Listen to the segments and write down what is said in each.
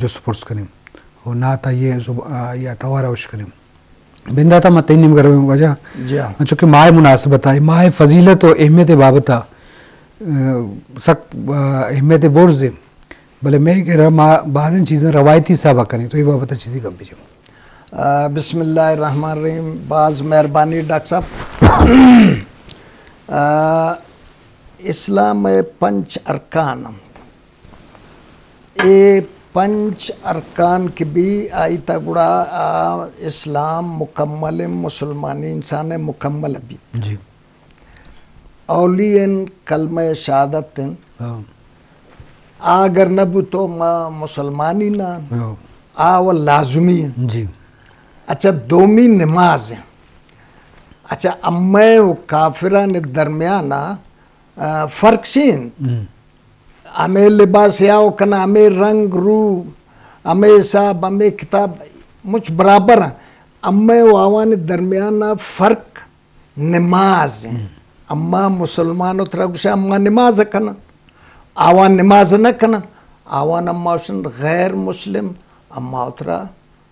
جست پرس کنیں و نعت آئی ءِ زب-، آ، یا توار ءَ اش کنیں۔ بندات ءَ ما تئی نیمگ ءَ رویں واجہ۔ جی ہاں۔ انچو کہ ماہ ءِ مناسبت ءَ، ماہ ءِ فضیلت و اہمیت ءِ بابت ءَ، آ، سک، آ، اہمیت برز ایں، بلے مئے کرا ما بازیں چیزاں روایتی حساب ءَ کنیں، تو اے بابت ءَ چیزے گپ بجن۔ آ، بسم اللہ الرحمن الرحیم۔ باز مہربانی ڈاکٹر صاحب۔ آ، اسلام ءِ پنچ ارکان انت۔ اے پنچ ارکان کہ بی، آئی تا گڑا آ اسلام مکمل، مسلمانی انسان مکمل بی۔ جی۔ اولی ان کلمہ شہادت ان۔ ہاں۔ آ اگر نہ بو تو ما مسلمانی نہ۔ ہاں۔ آ و لازمی ان۔ جی۔ اچھا، دومی نماز ان۔ اچھا، امے و کافران درمیان آ، فرق چی انت؟ ہم۔ ہمے لباس یا و کنا، ہمے رنگ رو، ہمے حساب، ہمے کتاب، مچ برابر ہیں۔ امے و آوان درمیان فرق نماز ہیں۔ ہم۔ اما مسلمان و ترا گوشا اما نماز کنا، آوان نماز نہ کنا، آوان اما شن غیر مسلم، اما و ترا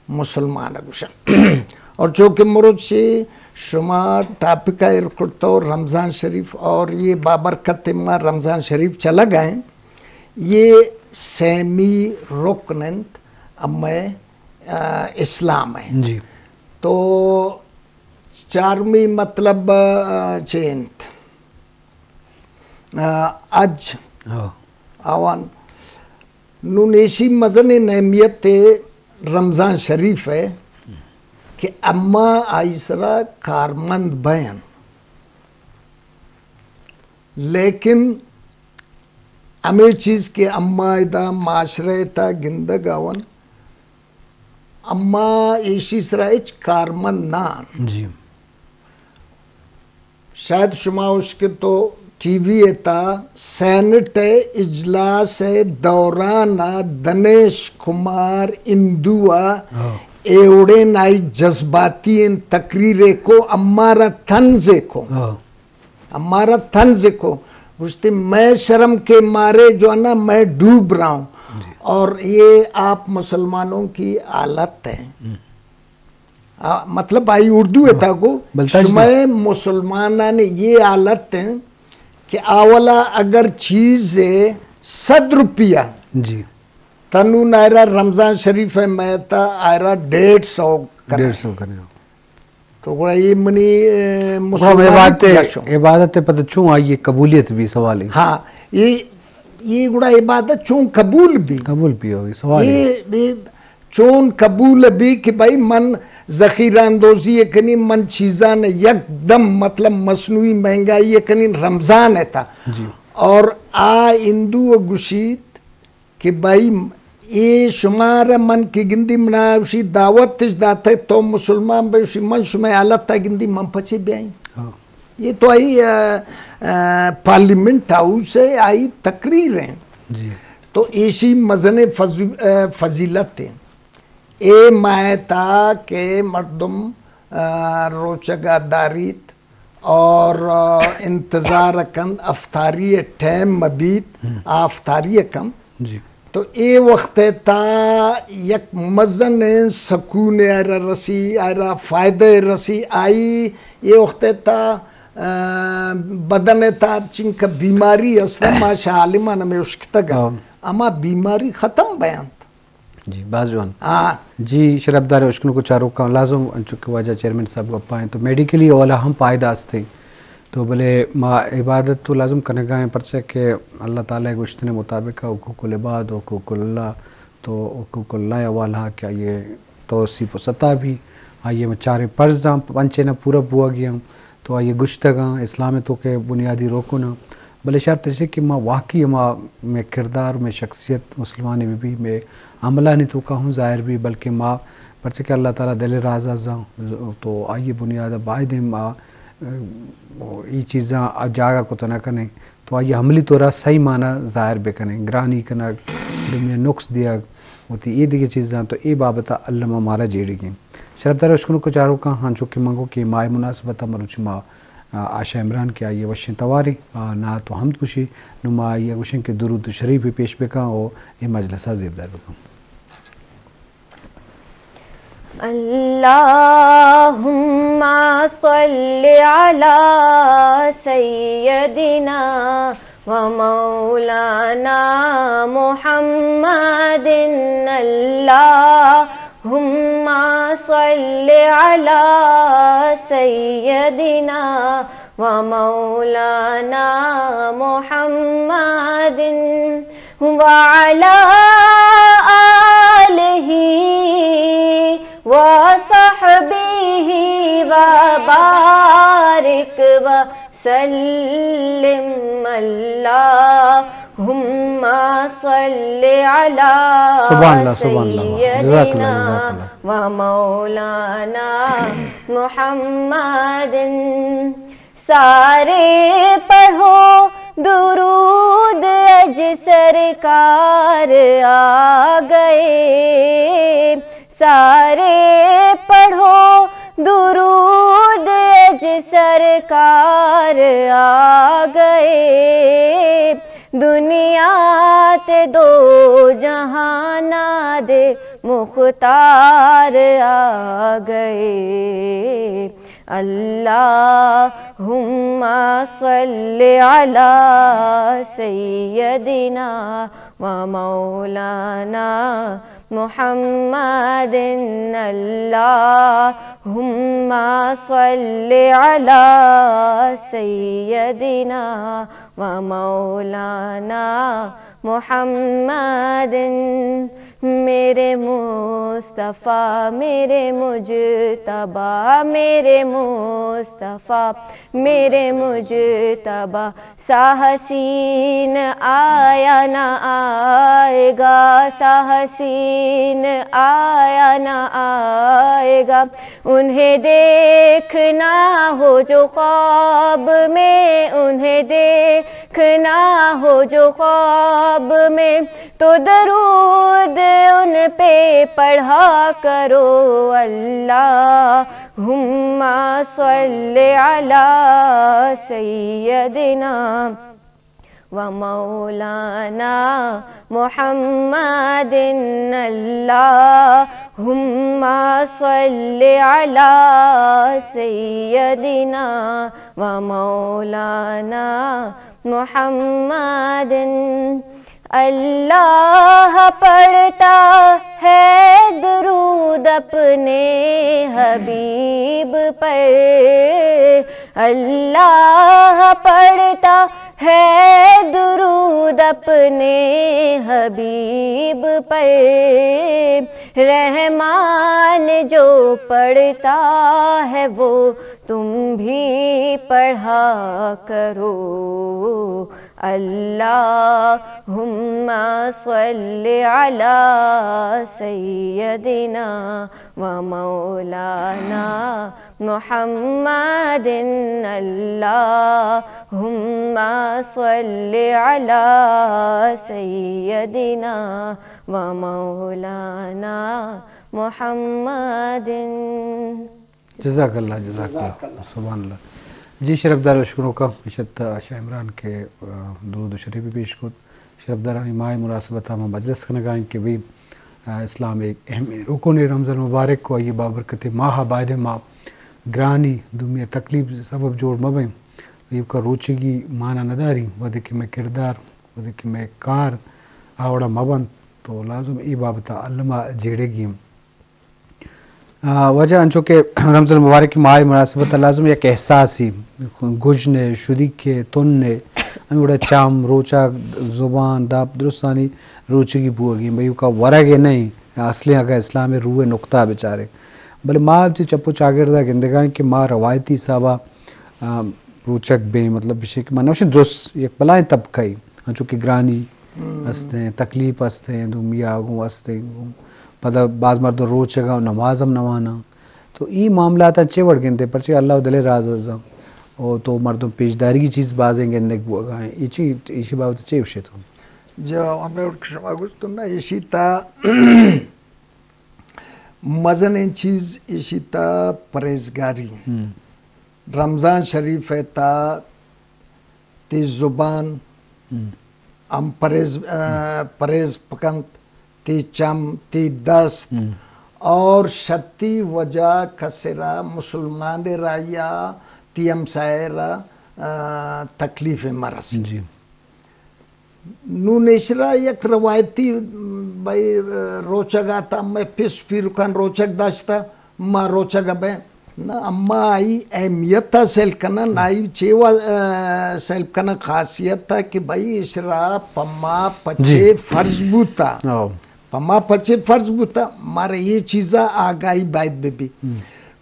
مسلمان گوشن۔ اور چونکہ مروچی شما ٹاپک ایر کرتو رمضان شریف اور یہ بابرکت ما رمضان شریف چلا گئے، یہ سیمی رکن انت اما، آ، اسلام ہے۔ جی۔ تو چارمی مطلب، آ، چے انت؟ آ، حج۔ ہاں۔ آوان۔ نون ایشی مزن اہمیت رمضان شریف ہے کہ اما آئی سرا کارمند بین۔ لیکن ہمے چیز کہ اما ادا معاشرہ تا گندگ آون، اما ایشی سرا ہچ کارمند نہ آن۔ جی۔ شاید شما اشکتو ٹی وی ء تا سینٹ ء اجلاس ء دوران ء دنیش کمار ہندو ء ہاں۔ اے وڑیں آئی جذباتی ان تقریر ء کو، امارا طنز ء کو۔ ہاں۔ ہمارا طنز کو، گوشتی، میں شرم کے مارے جو ہے نا، میں ڈوب رہا ہوں۔ جی۔ اور یہ آپ مسلمانوں کی حالت ہے۔ ہم۔ آ، مطلب، آئی اردو ہے ہاں۔ تا کو، بلتا جی۔ شمئے مسلمانان یہ حالت ہیں کہ اولا اگر چیز ہے صد روپیہ، جی۔ تنو نائرا رمضان شریف ہے، میں تا آئرا ڈیڑھ سو کرا۔ ڈیڑھ سو کرا۔ تو گڑا یہ منی، اے، گڑا مسلمانی عبادت، پوجا شو۔ عبادت پتہ چون آئی قبولیت بی سوال ہے۔ ہاں، یہ، یہ گڑا عبادت چون قبول بی؟ قبول بی ہوئی سوال ہے۔ یہ، یہ چون قبول بی کہ بھائی من ذخیرہ اندوزی کنی، من چیزان یک دم مطلب مصنوعی مہنگائی کنی رمضان ہے تا۔ جی۔ اور آ ہندو گشیت کہ بھائی، اے شمارا من کہ گندی منا اشی دعوت اش داتگ، تو مسلمان بے، اشی من شمئے حالت تا گندی من پچے بیائیں۔ ہاں۔ یہ تو آئی، آ، آ، پارلیمنٹ ہاؤس ہے، آئی تقریر ہیں۔ جی۔ تو ایشی مزن فضو-، آ، فضیلت ہیں۔ اے ماہ تا کہ مردم، آ، روچگا داریت، اور، آ، انتظار کنت افطاری ٹائم مبیت، ہم۔ آ افطاری کم۔ جی۔ تو اے وقت تا یک مزن سکون آئرا رسی، آئرا فائدہ رسی، آئی اے وقت تا، آ، بدن تا چنکہ بیماری است، ما شاہ عالمان ہمیں اشکتگ۔ ہاں۔ اما بیماری ختم بیانت۔ جی، باز جوان۔ ہاں۔ جی، شرفدار اشکنوک و چاروکاں، لازم انچو کہ واجہ چیئرمین صاحب گپا ہیں، تو میڈیکلی اولا ہم فائدہ ہستے۔ تو بلے ما عبادت تو لازم کنگا ہیں، پرچہ کہ اللہ تعالی گوشتنے مطابق حقوق العباد و حقوق اللہ، تو حقوق اللہ حوالہ کہ آئیے توسیپ و ستا بھی، آئیے چاریں فرضاں پنچے نہ پورا بوگی ہم۔ تو آئی گشتگاں اسلام تو کہ بنیادی رکن آں۔ بلے شرط اش کہ ما واقعی ہما مئے کردار، مئے شخصیت مسلمانے بہ بی، مئے عملانی توکا ہم ظاہر بی، بلکہ ما پرچہ کہ اللہ تعالی دل راز زان، تو آئی بنیاد باید ما، ای چیزاں جاگہ کت نہ کنیں، تو آئی عملی طورا صحیح معنی ظاہر بکنیں، گرانی کنگ، دنیا نقص دیگ، وتی اے دگہ چیزاں، تو اے بابت الما مارا جیڑگیں۔ شرفدار اشکنوک و چاروکاں، ہنچو کہ من گو کہ ماہ مناسبت مروچی ما، آ، آشا عمران کہ آئی وشیں توارے، آ، نعت و حمد گوشی، نو ما آئی گوشیں کہ درود شریف پیش بکاں و اے مجلسا زیبدار بکاں۔ اللهم صل على سيدنا ومولانا محمد. اللهم صل على سيدنا ومولانا محمد وعلى آله وصحبه وبارك وسلم. اللهم صل على سبحان الله، سبحان الله. جزاک اللہ، سيدنا جزاک اللہ. ومولانا محمد. سارے پڑھو درود، اج سرکار آ گئے. سارے پڑھو درود، اج سرکار آ گئے. دنیا تے دو جہاناں دے مختار آ گئے. اللهم صل على سيدنا ومولانا محمد. اللهم صل على سيدنا ومولانا محمد. میرے مصطفیٰ، میرے مجتبیٰ، میرے مصطفیٰ، میرے مجتبیٰ. سا حسین آیا نہ آئے گا، سا حسین آیا نہ آئے گا. انہیں دیکھنا ہو جو خواب میں، انہیں دیکھنا ہو جو خواب میں، تو درود ان پہ پڑھا کرو. اللهم صل على سيدنا ومولانا محمد. اللهم صل على سيدنا ومولانا محمد. اللہ پڑھتا ہے درود اپنے حبیب پر، اللہ پڑھتا ہے درود اپنے حبیب پر. رحمان جو پڑھتا ہے وہ تم بھی پڑھا کرو. اللهم صل على سيدنا ومولانا محمد. اللهم صل على سيدنا ومولانا محمد. جزاک اللہ، جزاک اللہ. جزاک اللہ. سبحان اللہ. جی شرفدار اشکنوکا، اشت شاہ عمران کے، آ، درود و شریف پیش کت. شرفدار ہمیں ماہ مناسبت ہم مجلس کنگائیں کہ بھی، آ، اسلام ایک اہم رکن رمضان مبارک کو یہ بابرکت ماہ بائد ما گرانی دنیا تکلیف سبب جوڑ مبیں. یہ کا روچگی معنی نداری، ودے کہ میں کردار، ودے کہ میں کار آوڑا مبن، تو لازم ای بابتا علمہ جیڑے گیم. آ، واجہ انچو کہ رمضان المبارک ماہ مناسبت لازم یک احساسی گژن ء، شدیک ء، تن ء، ہمے وڑا چم، روچگ، زبان، دپ، درستانی روچگی بوگی، ایوکا ورگ ء نہیں، اصلیں اگاں اسلام ء روح ء نقطہ بچارے. بلے ما چہ چپ و چاگرد ء گندگائیں کہ ما روایتی حساب ء، آ، روچگ بیں، مطلب بشے کہ من نوشیں درست یک بلائیں طبقہ ای، انچو کہ گرانی ہم. استیں، تکلیف استیں، دومی آ گوں استیں گوں. پدا باز مردم روچگ ء نماز ہم نواناں. تو ای معاملات چے وڑ گندے؟ پرچے اللہ دل راز ازاں. او تو مردم پیشداری چیز بازیں گندگ بوگا ہیں. ای چی، ایشی بابت چے وشے تو؟ جو ہمیں وڑ کہ شما گوشتن نا، ایشی تا مزنیں چیز ایشی تا پرہیزگاری. ہم. رمضان شریف ء تا تی زبان ہم. ہم پرہیز، آ، پرہیز پکنت، تی چم، تی دست ہم. اور شتی وجہ کسرا مسلمان را یا تی ہمسائے را، آ، تکلیف مرس۔ جی۔ نون اشرا یک روایتی، بھئی، روچگ آتا، مئے پس پیرکان روچگ داشتا، ما روچگ بے۔ نہ، اما آئی اہمیت سیل کنا، نہ آئی چے وا-، آ، سیل کنا خاصیت تا کہ بھئی اشرا پما پچے جی۔ فرض بوتا۔ او۔ پما پچے فرض بوتا، مارا یہ چیزا آگاہی باید بہ بی۔ ہم۔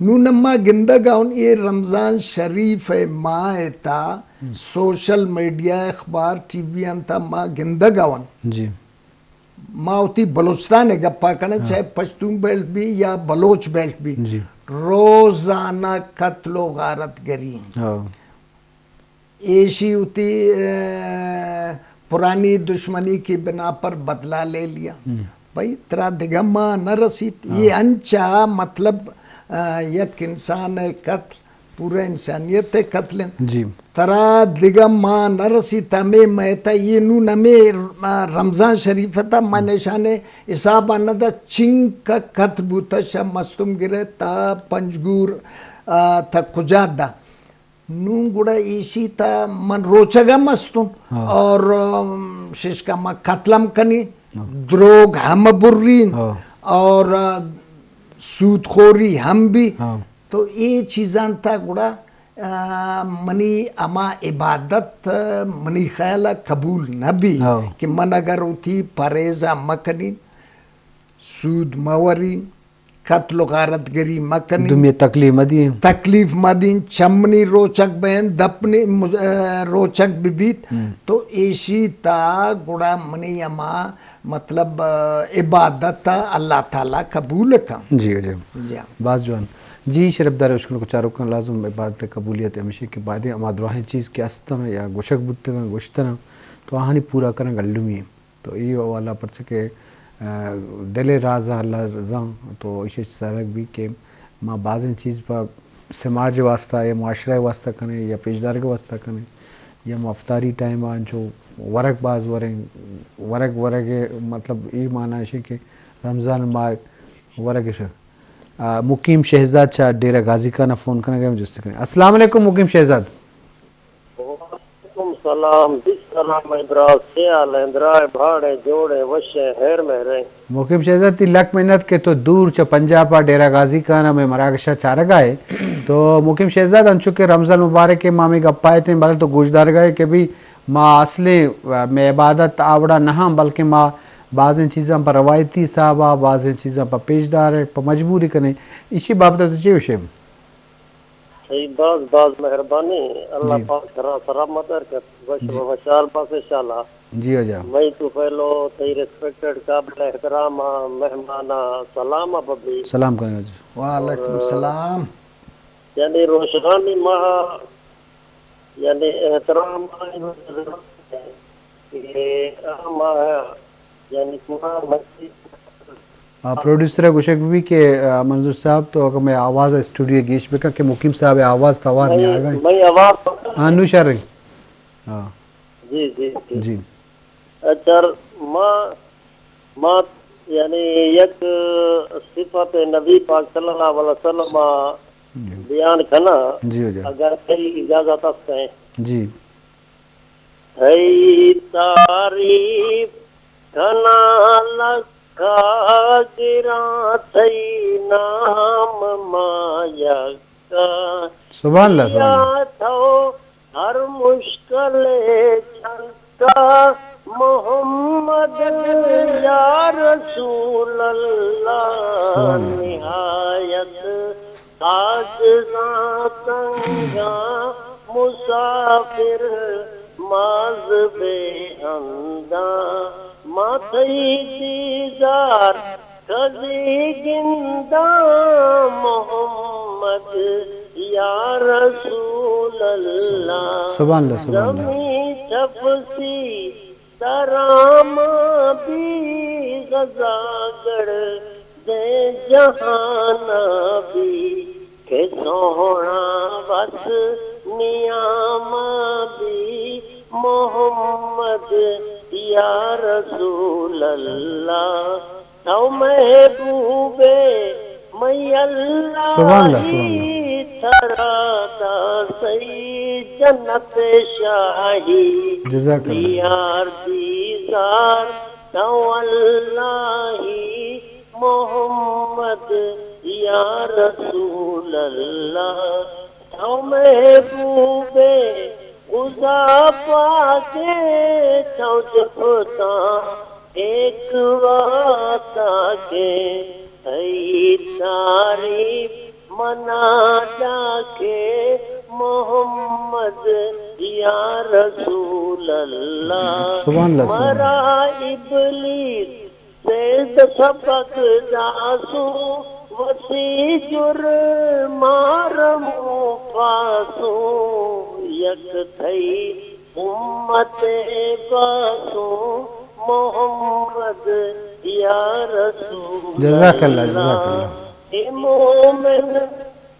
نون ما گندگ آؤن، یہ رمضان شریف ماہ تا ہم۔ سوشل میڈیا، اخبار، ٹی وی انتا ما گندگ آؤن۔ جی۔ ما وتی بلوچستان گپا کنن، ہاں۔ چاہے پشتون بیلٹ بی یا بلوچ بیلٹ بی۔ جی۔ روزانہ قتل و غارت گری۔ ہاں۔ ایشی وتی، اے، پرانی دشمنی کی بنا پر بدلہ لے لیا۔ ہم۔ بھئی، ترا دگہ ماہ نہ رسیت۔ ہاں۔ یہ انچا، مطلب، آ، یک انسان قتل، پورا انسانیت قتل انت۔ جی۔ ترا دگہ ماہ نہ رسیت، ہمے مئے تا یہ نون ہمے، آ، رمضان شریف تا من ہم۔ اشانے حساب آ نہ دا، چنکا قتل بوتا شہ مستم گرے تا پنجگور، آ، تا کجا دا۔ نوں گڑا ایشی تا من روچگ ہم استوں ہاں۔ اور، ام، ششکا ما قتل ہم کنی، ہاں۔ دروگ ہم برین ہاں۔ اور، آ، سود خوری ہم بی۔ ہاں۔ تو اے چیزاں تا گڑا، آ، منی ہما عبادت منی خیال قبول نہ بی ہاں۔ کہ من اگر وتی پرہیز مکنی، سود مہ وری، قتل و غارت گری مہ کنیں۔ دومی تکلیف مہ دیں۔ تکلیف مہ دیں، چہ منی روچگ بین، دپنی مز-، آ، روچگ بہ بیت، ہم۔ تو ایشی تا گڑا منی ہما، مطلب، آ، عبادت اللہ تعالی قبول کن۔ جی، جی۔ جی۔ باز جوان۔ جی، شرفدار اشکن کو چاروکاں لازم عبادت قبولیت ہمیشہ کہ بعد ہما دراہیں چیز کہ استن یا گوشگ بوتگن، گوشتن، تو آہانی پورا کرن گلمی۔ تو ای حوالہ پرچہ کہ، آ، دل ءِ راز اللہ زان، تو ایشی سرگ بی کہ ما بازیں چیز پہ سماج ءِ واسطہ یا معاشرہ ءِ واسطہ کنیں یا پیشدارگ ءِ واسطہ کنیں یا ما افطاری ٹائم ءَ انچو ورگ باز وریں، ورگ ورگ ءِ مطلب ای معنی ایشی کہ رمضان ماہ ورگ ایش۔ آ، مقیم شہزاد چہ ڈیرہ غازی خان ءَ فون کنگ ءَ، جست کنیں۔ السلام علیکم مقیم شہزاد۔ وعلیکم سلام، جی سلام، اے برات، چے حال ایں؟ درائے، بھاڑے، جوڑے، وشیں، ہیر مہریں۔ مقیم شہزاد، تی لک منت کہ تو دور چہ پنجاب ءَ ڈیرہ غازی خان ءَ مئے مراگش ءَ چارگ ءَ ئے۔ تو مقیم شہزاد، انچو کہ رمضان مبارک ءَ ما ہمے گپ ءَ اتیں، بلے تو گوشدارگ ءَ ئے کہ بھئی ما اصلیں، آ، مئے عبادت آ وڑا نہ آں، بلکیں ما بازیں چیزاں پہ روایتی حساب ءَ، بازیں چیزاں پہ پیشدار، پہ مجبوری کنیں۔ ایشی بابت ءَ تو چے گوشے؟ صحیح، باز باز مہربانی، اللہ جی۔ پاک سرا سلامت ءَ کت، وش جی۔ و وشحال بس انشاءاللہ۔ جی واجہ۔ مئی تو پہلو تئی ریسپیکٹڈ قابل احترام مہمان سلام ببی۔ سلام کنگا جی۔ وعلیکم اور السلام۔ یعنی روشنانی ماہ، یعنی احترام کہ آ ماہ، یعنی پورا مسجد آ، پروڈیوسر ءَ گوشگ بی کہ، آ، منظور صاحب تو اگہ مئے آواز ءَ اسٹوڈیو ءَ گیش بکن کہ مقیم صاحب ءِ آواز توار مئی، نیارگ ءَ۔ مئی آواز ہاں، نوں شر ایں۔ ہاں۔ جی، جی، جی۔ جی۔ اچھا، ما، ما یعنی یک صفت نبی پاک صلی اللہ علیہ وسلم جی۔ بیان کنا، جی، جی۔ اگر تئی اجازت است ہیں۔ جی۔ تئی تعریف کناں لکا گراں، تئی نام ما یکا۔ سبحان اللہ، سبحان اللہ۔ یا تو ہر مشکل چنکا محمد یا رسول اللہ۔ سبحان اللہ۔ نہایت عاجزاں تنگاں مسافر ماز بے ہنداں، ما تئی دیدار کدی گنداں محمد یا رسول اللہ۔ سبحان اللہ، سبحان اللہ۔ زمین تپسی درام بی غزا گڑ دے جہان بی، کہ سوہنا بس نیام بی محمد یا رسول اللہ۔ تو محبوب سبحان اللہ، سبحان اللہ۔ ترا دا سہی جنت شاہی۔ جزاک اللہ۔ یار دیدار تو اللہ محمد یا رسول اللہ۔ تو محبوب خدا پاکے، تو جپتا ایک واتا کے، تئی تعریف منا جا کے محمد یا رسول اللہ۔ سبحان اللہ، سبحان اللہ۔ مرا ابلیس زید سبق داسوں، وتی جرماں رمو پاسوں، یک تھئی امت باسوں، محمد یا رسول اللہ۔ جزاک اللہ، جزاک اللہ۔ اے مومن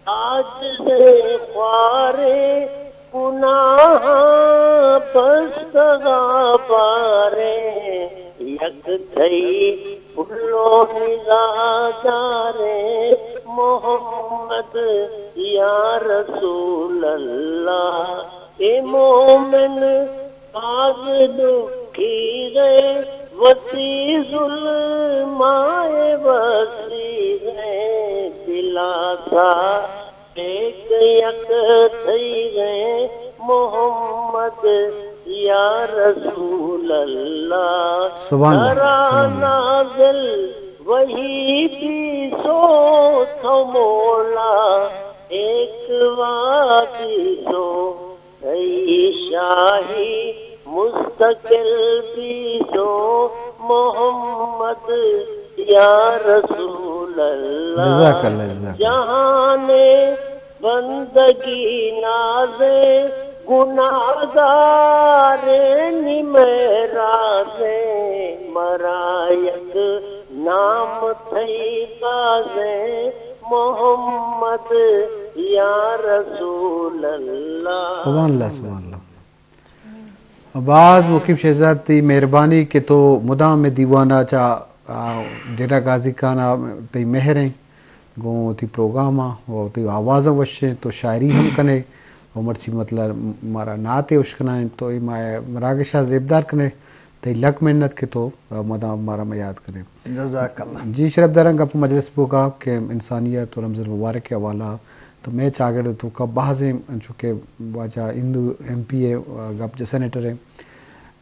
عاجزیں خواریں، گناہاں بستگاں باریں، یک تھئی پلو نگاہ داریں، محمد یا رسول اللہ۔ اے مومن باز دکھی گئے، وتی ظلمائے وسی گئے، دلاسا ایک یک تھئی گئے، محمد یا رسول اللہ۔ سبحان اللہ، ترا سبحان اللہ۔ نازل وحی بیسو، تو مولا ایک وادی سو، تئی شاہی مستقل بیسو، محمد یا رسول اللہ۔ جزاک اللہ، جزاک اللہ۔ جہان بندگی نازیں، گناہگاریں نمے رازیں، مرا یک نام تھئی بازیں، محمد یا رسول اللہ۔ سبحان اللہ، سبحان اللہ۔ باز مقیم شہزاد، تئی مہربانی کہ تو مدام مئے دیوان ءَ چہ، آ، ڈیرہ غازی خان ءَ تئی مہر ایں، گوں وتی پروگرام ءَ و تئی آواز ءَ وش ایں، تو شاعری ہم کنے و مرچی مطلب مارا نعتے اشکنائیں، تو اے ما مراگش ءَ زیبدار کنے۔ تئی لک منت کہ تو، آ، مدام مارا یاد کنے۔ جزاک اللہ۔ جی شرف داراں، گپ مجلس بوگا کہ انسانیت و رمضان المبارک ءِ حوالہ تو مئے چاگرد ءِ توکا بازیں، انچو کہ واجہ ہندو ایم پی اے، آ، گپ جا سینیٹر ایں۔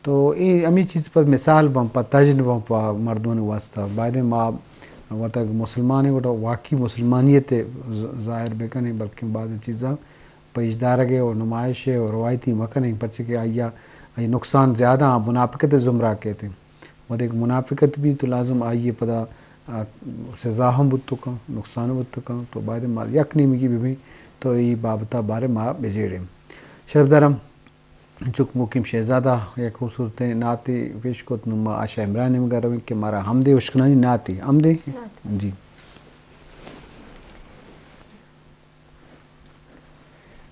تو اے ہمے چیز پہ مثال بن، پہ تژن بن، پہ مردمانی واسطہ۔ بایدیں ما وتگ مسلمان ایں، گڑا واقعی مسلمانیت ءَ ظ-، ظاہر بکنیں، بلکیں بازیں چیزاں پیش دارگ ءَ و نمائش ءَ و روایتی مکنیں، پرچہ کہ آئی ءَ، آئی نقصان زیادہ آں منافقت ءِ زمرہ کیت۔ وھدے کہ منافقت بیت تو لازم آئی ءَ پدا، آ، سزا ہم بوت کن، نقصان بوت کن، تو باید ما یک نیمگی ببیں تو اے بابت ءَ بارے ما بجیڑیں۔ شرفدارم، چک مقیم شہزادہ یک خوبصورتیں نعتے پیش کت، نوں ما آ شاہ عمران نیمگا رویں کہ مارا ہمدے اشکنانی نعتے، ہمدے؟ نعتے۔ جی۔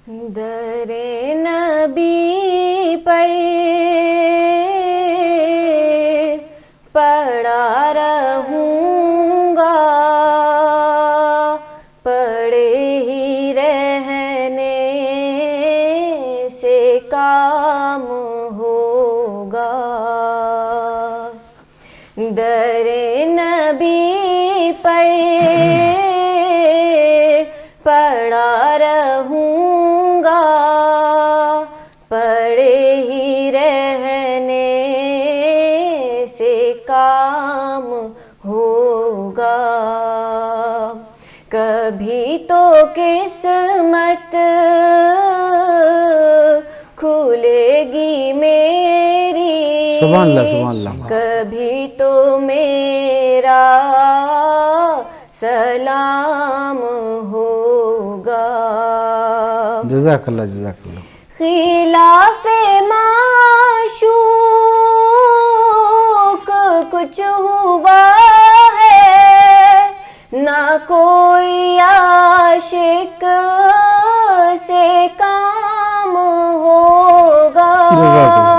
در نبی پر پڑا رہوں گا، پڑے ہی رہنے سے کام ہوگا۔ در نبی پر پڑا رہوں گا، پڑے ہی رہنے سے کام ہوگا۔ کبھی تو قسمت کھلے گی میری، سبحان اللہ، سبحان اللہ۔ کبھی تو میرا سلام ہوگا۔ جزاک اللہ، جزاک اللہ۔ خلاف معشوق کچھ ہوا ہے، نہ کوئی عاشق سے کام ہوگا۔ جزاک اللہ۔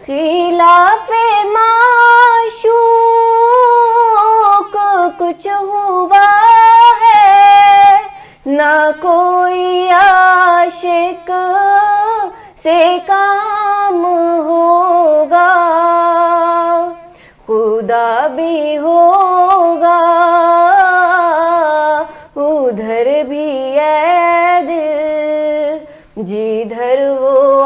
خلاف معشوق کچھ ہوا से काम होगा, खुदा भी होगा, उधर भी, ऐ दिल, जिधर वो